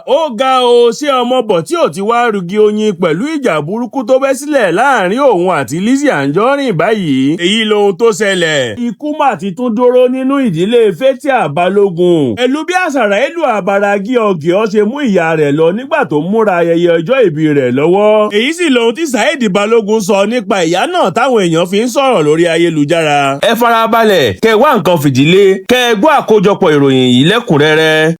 Ó ga o! Ṣé ọmọ bọ̀ tí ò ti wá rugi oyin pẹ̀lú ìjà burúkú tó bẹ́ sílẹ̀ láàrin òun àti Lizzy Anjorin báyìí? Èyí lohun tó ṣẹlẹ̀. Ikú mà ti tún dúró nínú ìdílé Fathia Balogun. Pẹ̀lú bí Àsàràílù Àbàràgí Ọ̀gíọ́ ṣe mú ìyá rẹ̀ lọ nígbà tó ń múra ayẹyẹ ọjọ́ ìbí rẹ̀ lọ́wọ́. Èyí sì lohun tí Saheed Balogun sọ nípa ìyá náà táwọn èèyàn fi ń sọ̀rọ̀ lórí ayélujára. Ẹ farabalẹ̀, kẹ́ ẹ wá nǹkan fìdílé, kẹ́ ẹ gbọ́ àkójọpọ̀ ìròyìn yìí lẹ́kùnrẹ́rẹ́.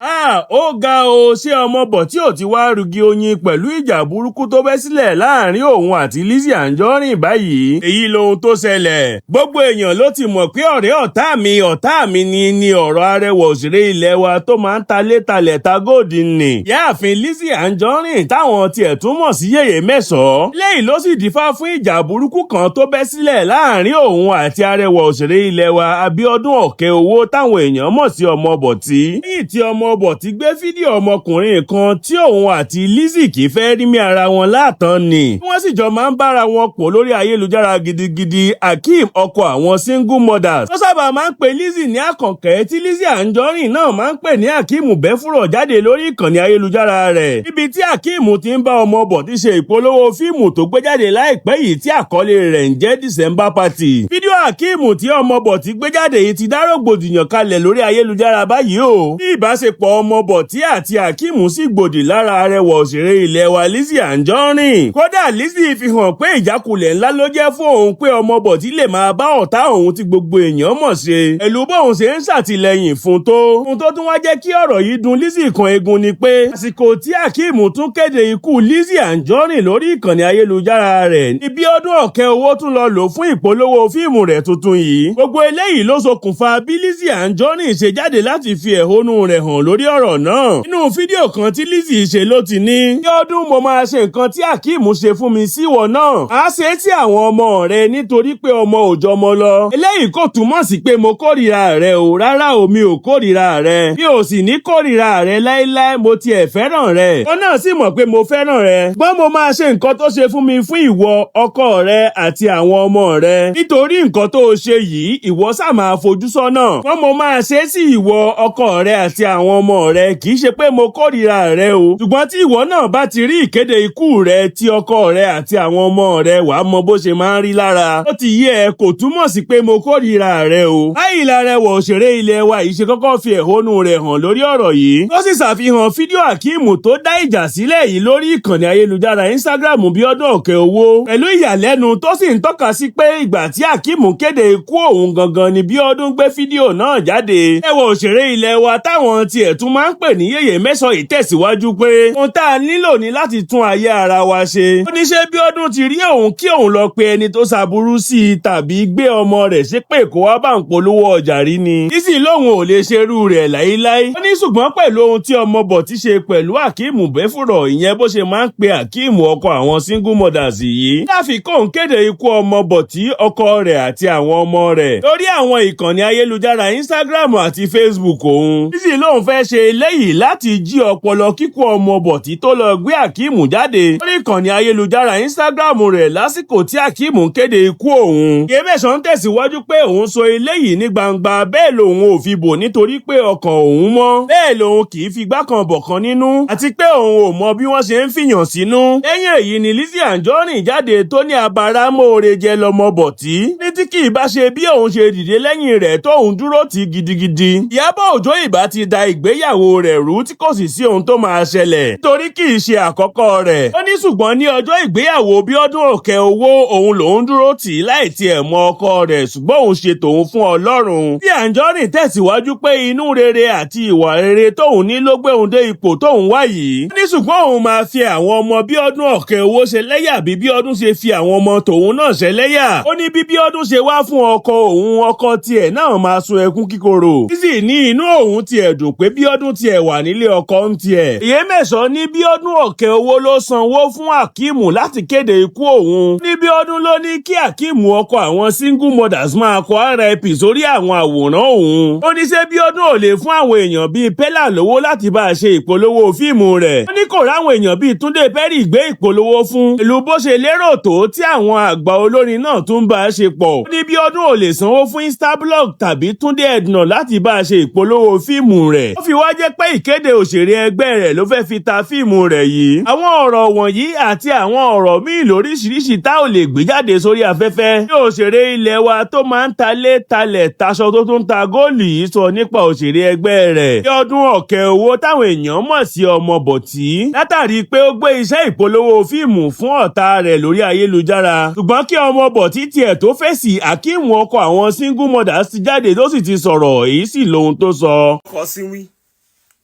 Ó ga o! Ṣé ọmọ bọ̀ tí ò ti wá rugi oyin pẹ̀lú ìjà burúkú tó bẹ́ sílẹ̀ láàrin òun àti Lizzy Anjorin báyìí? Èyí lohun tó ṣẹlẹ̀. Gbogbo èèyàn ló ti mọ̀ pé ọ̀rẹ́ ọ̀tá mi ni ọ̀rọ̀ arẹwà òṣèré ilé wa tó máa ń talé talẹ̀ ta góòdì nì. Yáàfin Lizzy Anjorin táwọn tiẹ̀ tún mọ̀ sí Yèyé Mẹ́sàn-án. Léyìí ló sì dífá fún ìjà burúkú kan tó bẹ́ sílẹ̀ láàrin òun àti arẹwà òṣèré ilé wa Abíọ́dún Ọ̀kẹ́ Owó táwọn èèyàn mọ̀ sí ọmọ Bọ̀tí. Lẹ́yìn tí ọmọ Bọ̀tí gbé fídíò ọmọkùnrin kan tí òun àti Lizzy kì í fẹ́ rí mí ara wọn láàtàn ni. Wọ́n sì jọ máa ń bára wọn pọ̀ lórí ayélujára gidigidi, Akeem, ọkọ àwọn single mothers. Wọ́n sábà máa ń pe Lizzy ní Àkànkẹ́, tí Lizzy Anjorin náà máa ń pè ní Akeem Bẹ́fúrọ̀, jáde lórí ìkànnì ayélujára rẹ̀. Níbi tí Akeem ti ń bá ọmọ Bọ̀tí ṣe ìpolówó fíìmù tó gbé jáde láìpẹ́ yìí tí àkọlé rẹ̀ ń jẹ́ December Party. Fídíò Akeem tí ọmọ Bọ̀tí gbé jáde yìí ti dá rògbòdìyàn kalẹ̀ lórí ayélujára báyìí o. Bí ìbáṣepọ̀ ọmọ Bọ̀tí àti Akeem sì gbòdì lára arẹwà òṣèré ilé wa Lizzy Anjorin. Kódà, Lizzy fi hàn pé ìjákulẹ̀ ńlá ló jẹ́ fún òun pé ọmọ Bọ̀tí lè máa bá ọ̀tá òun tí gbogbo èèyàn mọ̀ ṣe. Pẹ̀lú bóun ṣe ń ṣàtìlẹ́yìn fún tó. Ohun tó tún wá jẹ́ kí ọ̀rọ̀ yìí dùn Lizzy kan egun ni pé àsìkò tí Akeem tún kéde ikú Lizzy Anjorin lórí ìkànnì ayélujára rẹ̀ ní Bíọ́dún Ọ̀kẹ́ Owó tún lọ lò fún ìpolówó fíìmù rẹ̀ tuntun yìí. Gbogbo eléyìí ló ṣokùnfà bí Lizzy Anjorin ṣe jáde láti fi ẹ̀hónú rẹ̀ hàn lórí ọ̀rọ̀ náà. Nínú fídíò kan tí Lizzy ṣe ló ti ní: "Bíọ́dún, mo máa ṣe nǹkan tí Akeem ṣe fún mi síwọ náà. Á ṣe é sí àwọn ọmọ rẹ nítorí pé ọmọ ò jọmọ lọ. Eléyìí kò túmọ̀ sí pé mo kórìíra rẹ o. Rárá o, mi ò kórìíra rẹ. Mi ò sì ní kórìíra rẹ láíláí. Mo tiẹ̀ fẹ́ràn rẹ. Wọn náà sì mọ̀ pé mo fẹ́ràn rẹ. Gbọ́n, mo máa ṣe nǹkan tó ṣe fún mi fún ìwọ, ọkọ rẹ àti àwọn ọmọ rẹ. Nítorí nǹkan tó o ṣe yìí, ìwọ sá máa fojú sọ́nà. Wọ́n mo máa ṣe sí ìwọ, ọkọ rẹ àti àwọn ọmọ rẹ. Kì í ṣe pé mo kórìíra rẹ o. Ṣùgbọ́n tí ìwọ náà bá ti rí ìkéde ikú rẹ, tí ọkọ rẹ àti àwọn ọmọ rẹ, wàá mọ bó ṣe máa ń rí lára. Ó ti yé ẹ, kò túmọ̀ sí pé mo kórìíra rẹ o." Báyìí lárẹwà òṣèré ilé wa yìí ṣe kọ́kọ́ fi ẹ̀hónú rẹ̀ hàn lórí ọ̀rọ̀ yìí. Ó sì ṣàfihàn fídíò Akeem tó dá ìjà sílẹ̀ yìí lórí ìkànnì ayélujára Instagram Bíọ́dún Òkè Owó. Pẹ̀lú ìyàlẹ́nu tó sì ń tọ́ka sí pé ìgbà tí Akeem kéde ikú òun gangan ni Bíọ́dún gbé fídíò náà jáde. Ẹwà òṣèré ilé wa táwọn tiẹ̀ tún máa ń pè ní Yèyé Mẹ́sàn yìí tẹ̀síwájú pé ohun tá a nílò ní láti tún ayé ara wa ṣe. Ó ní ṣé Bíọ́dún ti rí òun kí òun lọ pe ẹni tó ṣàbúrú sí i tàbí gbé ọmọ rẹ̀ ṣépè kó wá bá ń polówó ọjà rí ni? Lizzy lóun ò lè ṣerú rẹ̀ láíláí. Ó ní ṣùgbọ́n pẹ̀lú ohun tí ọmọ Bọ̀tí ṣe pẹ̀lú Akeem Bẹ́fúrọ̀, ìyẹn bó ṣe máa ń pe Akeem, ọkọ àwọn single mothers yìí, láfi kóun kéde ikú ọmọ Bọ̀tí, ọkọ rẹ̀ àti àwọn ọmọ rẹ̀ lórí àwọn ìkànnì ayélujára Instagram àti Facebook òun. Lizzy lóun fẹ́ ṣe eléyìí láti jí ọpọlọ kíkú ọmọ Bọ̀tí tó lọ gbé Akeem jáde lórí ìkànnì ayélujára Instagram rẹ̀ lásìkò tí Akeem kéde ikú òun. Yèmẹ̀sán ń tẹ̀síwájú pé òun sọ eléyìí ní gbangba, bẹ́ẹ̀ lòun ò fi bò nítorí pé ọkàn òun mọ́. Bẹ́ẹ̀ lòun kì í fi gbá kan bọ̀ kan nínú àti pé òun ò mọ bí wọ́n ṣe ń fìyàn sínú. Lẹ́yìn èyí ni Lizzy Anjorin jáde tó ní abáramóore jẹ lọmọ Bọ̀tí. Ní tí kì í bá ṣe bí òun ṣe dìde lẹ́yìn rẹ̀ tóun dúró tì gidigidi, Ìyábọ̀ Òjó ìbá ti da ìgbéyàwó rẹ̀ rú tí kò sì sí ohun tó máa ṣẹlẹ̀ nítorí kì í ṣe àkọ́kọ́ rẹ̀. Ó ní ṣùgbọ́n ní ọjọ́ ìgbéyàwó Bíọ́dún Òkè Owó, òun lòún dúró tì í láì tiẹ̀ mọ ọkọ rẹ̀, ṣùgbọ́n òun ṣe tòun fún Ọlọ́run. Bí Anjorin tẹ̀síwájú pé inú rere àti ìwà rere tóun ní ló gbé òun dé ipò tóun wá yìí. Ó ní ṣùgbọ́n òun máa fi àwọn ọmọ Bíọ́dún Òkè Owó ṣe lẹ́yà bí Bíọ́dún ṣe fi àwọn ọmọ tòun náà ṣe lẹ́yà. Ó ní bí Bíọ́dún ṣe wá fún ọkọ òun, ọkọ tiẹ̀ náà máa sun ẹkún kíkorò. Lizzy ní inú òun tiẹ̀ dùn pé Bíọ́dún tiẹ̀ wà nílé ọkọ ń tiẹ̀. Ìyémẹ̀sán ní Bíọ́dún Òkè Owó ló sanwó fún Akeem láti kéde ikú òun. Ní Bíọ́dún ló ní kí Akeem, ọkọ àwọn single mothers, máa kọ RIP sórí àwọn àwòrán òun. Ó ní ṣé Bíọ́dún ò lè fún àwọn èèyàn bíi Pẹ́lá lówó láti bá a ṣe ìpolówó fíìmù rẹ̀? Ó ní kò ráwọn èèyàn bíi Túndé Perry gbé ìpolówó fún. Ìlú bó ṣe lérò tó tí àwọn àgbà olórin náà tún bá a ṣe pọ̀. Ó ní Bíọ́dún ò lè sanwó fún Instablog tàbí Túndé Ednà láti bá a ṣe ìpolówó fíìmù rẹ̀? Ó fi wá jẹ́ pé ìkéde òṣèré òṣèré ẹgbẹ́ rẹ̀ ló fẹ́ fi ta fíìmù rẹ̀ yìí. Àwọn ọ̀rọ̀ wọ̀nyí àti àwọn ọ̀rọ̀ míì lóríṣiríṣi tá ò lè gbé jáde sórí afẹ́fẹ́ bí òṣèré ilẹ̀ wa tó máa ń talé talẹ̀ taṣọ tó tún ta góòlù yìí sọ nípa òṣèré ẹgbẹ́ rẹ̀ Bíọ́dún Ọ̀kẹ́ Owó táwọn èèyàn mọ̀ sí Ọmọ Bọ̀tí, látàrí pé ó gbé iṣẹ́ ìpolówó fíìmù fún ọ̀tá rẹ̀ lórí ayélujára. Ṣùgbọ́n kí Ọmọ Bọ̀tí tiẹ̀ tó fèsì, Akeem, ọkọ àwọn single mothers, ti jáde tó sì ti sọ̀rọ̀. Èyí sì lohun tó sọ. Kọ síwín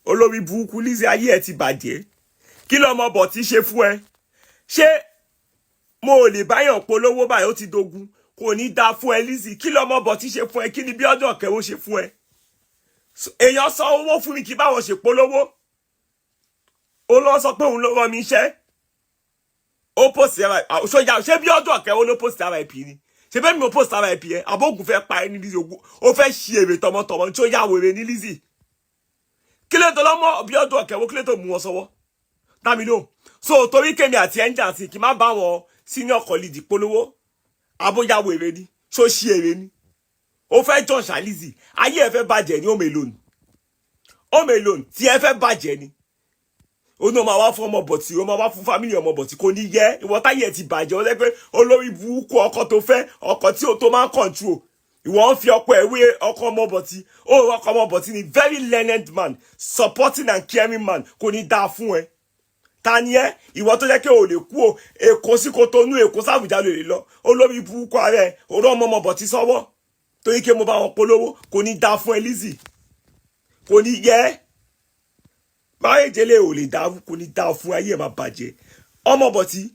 olórí burúkú Lizzy, ayé ẹ ti bàjẹ́. Kí lọmọ bọ̀ tí ṣe fún ẹ? Ṣé mo ò lè báyàn polówó báyìí? Ó ti dogun, kò ní dáa fún ẹ, Lizzy. Kí lọmọ bọ̀ tí ṣe fún ẹ? Kí ni Bíọ́dún Ọ̀kẹ́wò ṣe fún ẹ? Èèyàn san owó fún mi kí báwọn ṣe polówó, ó lọ sọ pé òun ló rán mi iṣẹ́. Ó post RIP ṣọjà. Ṣé Bíọ́dún Ọ̀kẹ́wò ló post RIP ni? Ṣe bẹ́ẹ̀ mi ò post RIP ẹ? Àbógun fẹ́ pa ẹ ní Lizzy, ogun ó fẹ́ ṣi èrè tọmọtọmọ tí ó yà wèrè ní Lizzy. Kí ló tó lọ́mọ Bíọ́dún Ọ̀kẹ́wò? Kí ló tó mú wọn sọ́wọ́ dámi lóhùn? So torí kémi àti ẹnjà sí kí n má bá wọn senior colleague polówó, abóyá wèrè ni? Ṣó ṣi èrè ni? Ó fẹ́ jọ̀ ṣá Lizzy, ayé ẹ fẹ́ bàjẹ́ ní home alone, home alone tí ẹ fẹ́ bàjẹ́ ni. Ó ní ó máa wá fún ọmọ bọ̀tì, ó máa wá fún family ọmọ bọ̀tì. Kò ní yẹ ìwọ táyé ẹ ti bàjẹ́. Ó lẹ́ pé olórí burúkú ọkọ tó fẹ́, ọkọ tí ó tó máa ń control ìwọ, ń fi ọkọ ẹ wé ọkọ ọmọ bọ̀tì. Ó ọkọ ọmọ bọ̀tì ni very learned man, supporting and caring man. Kò ní dáa fún ẹ. Ta ni ẹ, ìwọ tó jẹ́ kí o lè kú o Èkó sí Kotonu, Èkó sàbújá lè lọ? Olórí burúkú ara ẹ, òró ọmọ ọmọ bọ̀tì sọ́wọ́ torí kí mo bá wọn polówó. Kò ní dáa fún ẹ, Lizzy. Kò ní yẹ marriage lè ò lè dàrú. Kò ní dáa fún ayé ẹ, máa bàjẹ́. Ọmọ bọ̀tì,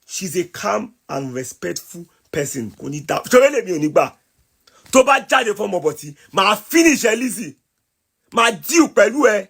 she's a calm and respectful person. Kò ní dáa ṣọlẹ́ lèmi ò ní gbà. Tó bá jáde fún ọmọ bọ̀tì, máa finish ẹ, Lizzy, máa deal pẹ̀lú ẹ,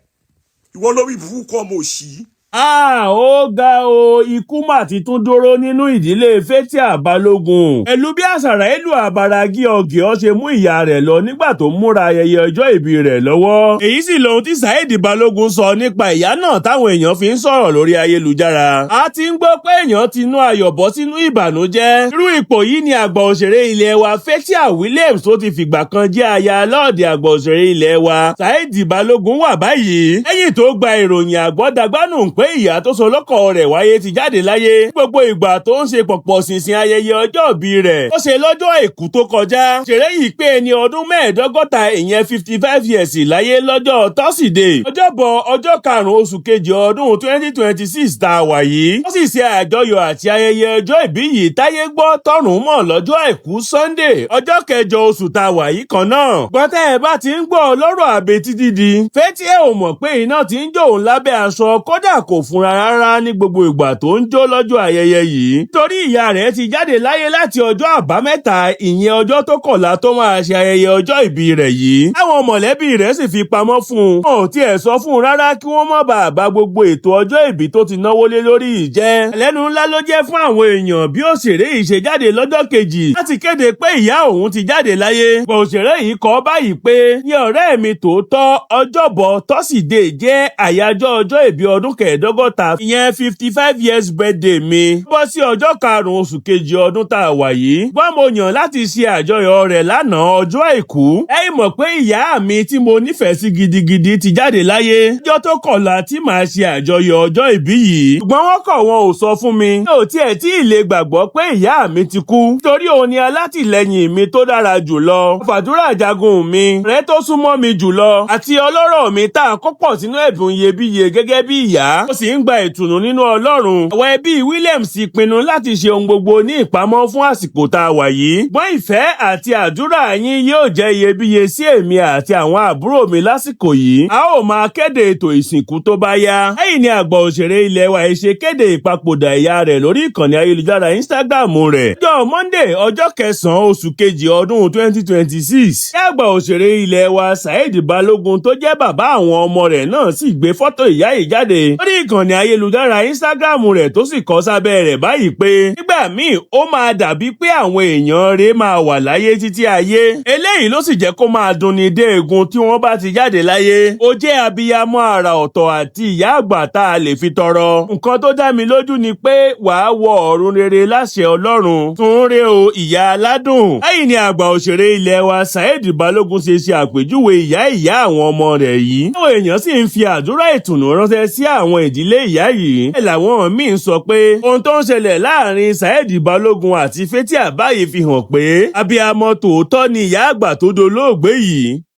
ìwọ lórí burúkú ọmọ òṣì yìí. Ah, ó ga o! Ikú mà ti tún dúró nínú ìdílé Fathia Balógun pẹ̀lú bí àṣàrà ìlú àbàràgí ọ̀gẹ̀ ṣe mú ìyá rẹ̀ lọ nígbà tó ń múra ayẹyẹ ọjọ́ ìbí rẹ̀ lọ́wọ́. Èyí sì lohun tí Saheed Balógun sọ nípa ìyá náà táwọn èèyàn fi ń sọ̀rọ̀ lórí ayélujára. A ti ń gbọ́ pé èèyàn ti nú ayọ̀ bọ́ sínú ìbànújẹ́. Irú ipò yìí ni àgbà òṣèré ilé wa Fathia Williams, tó ti fìgbà kan jẹ́ aya lọ́ọ̀dì àgbà òṣèré ilé wa Saheed Balógun, wà báyìí lẹ́yìn tó gba ìròyìn àgbọ́dagbánù pé ìyá tó so lọ́kọ̀ rẹ̀ wáyé ti jáde láyé. Gbogbo ìgbà tó ń ṣe pọ̀pọ̀ ṣìnṣìn ayẹyẹ ọjọ́ ìbí rẹ̀ ó ṣe lọ́jọ́ Àìkú tó kọjá. Òṣèré yìí pé ẹni ọdún 35, ìyẹn 55 years láyé lọ́jọ́ Tọ́sídẹ̀ẹ́, Ọjọ́bọ̀, ọjọ́ 5 oṣù kejì ọdún 2026 tá a wà yìí. Ó sì ṣe àjọyọ̀ àti ayẹyẹ ọjọ́ ìbí yìí táyé gbọ́ tọ̀run mọ̀ lọ́jọ́ Àìkú Sunday, ọjọ́ 8 oṣù tá a wà yìí kan náà. Gbọ́tẹ́ ẹ bá ti ń gbọ́ lọ́rọ̀ àbètí dídì, Fathia ò mọ̀ pé iná ti ń jó òun lábẹ́ aṣọ. Kódà kò fúnra rárá ní gbogbo ìgbà tó ń jó lọ́jọ́ ayẹyẹ yìí, torí ìyá rẹ̀ ti jáde láyé láti ọjọ́ Àbámẹ́ta, ìyẹn ọjọ́ tó kọ̀la tó máa ṣe ayẹyẹ ọjọ́ ìbí rẹ̀ yìí. Táwọn mọ̀lẹ́bí rẹ̀ sì fi pamọ́ fún un. Wọn ò tiẹ̀ sọ fún un rárá kí wọ́n má bàa bá gbogbo ètò ọjọ́ ìbí tó ti náwó lé lórí yìí jẹ́. Ẹlẹ́nu ńlá ló jẹ́ fún àwọn èèyàn bí òṣèré yìí ṣe jáde lọ́jọ́ kejì láti kéde pé ìyá òun ti jáde láyé. Òṣèré yìí kọ báyìí pé, "Ní ọ̀rẹ́ mi tòótọ́, Ọjọ́bọ̀ Tọ́sídẹ̀ẹ́ jẹ́ àyájọ́ ọjọ́ ìbí ọdún 65, ìyẹn 55 years birthday mi. Bọ́ sí ọjọ́ 5 oṣù kejì ọdún tá a wà yìí. Gbọ́n mo yàn láti ṣe àjọyọ̀ rẹ̀ lánàá, ọjọ́ Àìkú. Ẹ̀yin mọ̀ pé ìyá mi tí mo nífẹ̀ẹ́ sí gidigidi ti jáde láyé ọjọ́ tó kọ̀la tí màá ṣe àjọyọ̀ ọjọ́ ìbí yìí. Ṣùgbọ́n wọ́n kọ̀, wọn ò sọ fún mi. Mi ò tiẹ̀ tí ì lè gbàgbọ́ pé ìyá mi ti kú, torí òun ni alátìlẹyìn mi tó dára jùlọ, fàdúrà jagun mi, rẹ tó súnmọ́ mi jùlọ àti ọlọ́rọ̀ mi tá a kó pọ̀ sínú ẹ̀bùn iyebíye gẹ́gẹ́ bí ìyá. Ó sì ń gba ìtùnú nínú Ọlọ́run. Àwọn ẹbí Williams pinnu láti ṣe ohun gbogbo ní ìpamọ́ fún àsìkò tá a wà yìí. Gbọ́n ìfẹ́ àti àdúrà yín yóò jẹ́ iyebíye sí èmi àti àwọn àbúrò mi lásìkò yìí. A ó máa kéde ètò ìsìnkú tó bá yá." Lẹ́yìn ní àgbà òṣèré ilẹ̀ wa yìí ṣe kéde ìpapòdà ìyá rẹ̀ lórí ìkànnì ayélujára Instagram rẹ̀. Ọjọ́ Monday, ọjọ́ 9 oṣù kejì ọdún 2026. Ní àgbà òṣèré ilẹ̀ wa Saheed Balógun, tó jẹ́ bàbá àwọn ọmọ rẹ̀ náà, sì gbé fọ́tò ìyá yìí jáde lórí ìkànnì ayélujára Instagram rẹ̀, tó sì kọ sábẹ́ rẹ̀ báyìí pé nígbà míì, ó máa dàbí pé àwọn èèyàn rẹ̀ máa wà láyé títí ayé. Eléyìí ló sì jẹ́ kó máa dunni dé egun tí wọ́n bá ti jáde láyé. Ó jẹ́ abiyamọ àrà ọ̀tọ̀ àti ìyá àgbà tá a lè fi tọrọ. Nǹkan tó dá mi lójú ni pé wàá wọ ọ̀run rere láṣẹ Ọlọ́run. Tún rè o, ìyá aládùn. Báyìí ni àgbà òṣèré ilẹ̀ wa Saheed Balogun ṣe ṣe àpèjúwe ìyá ìyá àwọn ọmọ rẹ̀ yìí. Àwọn èèyàn sì ń fi àdúrà ìtùnú ránṣẹ́ sí àwọn ìdílé ìyá yìí. Bẹ́ẹ̀ làwọn míín sọ pé ohun tó ń ṣẹlẹ̀ láàrin Saheed Balogun àti Fathia báyìí fi hàn pé abiyamọ tòótọ́ ni ìyá àgbà tó dolóògbé yìí.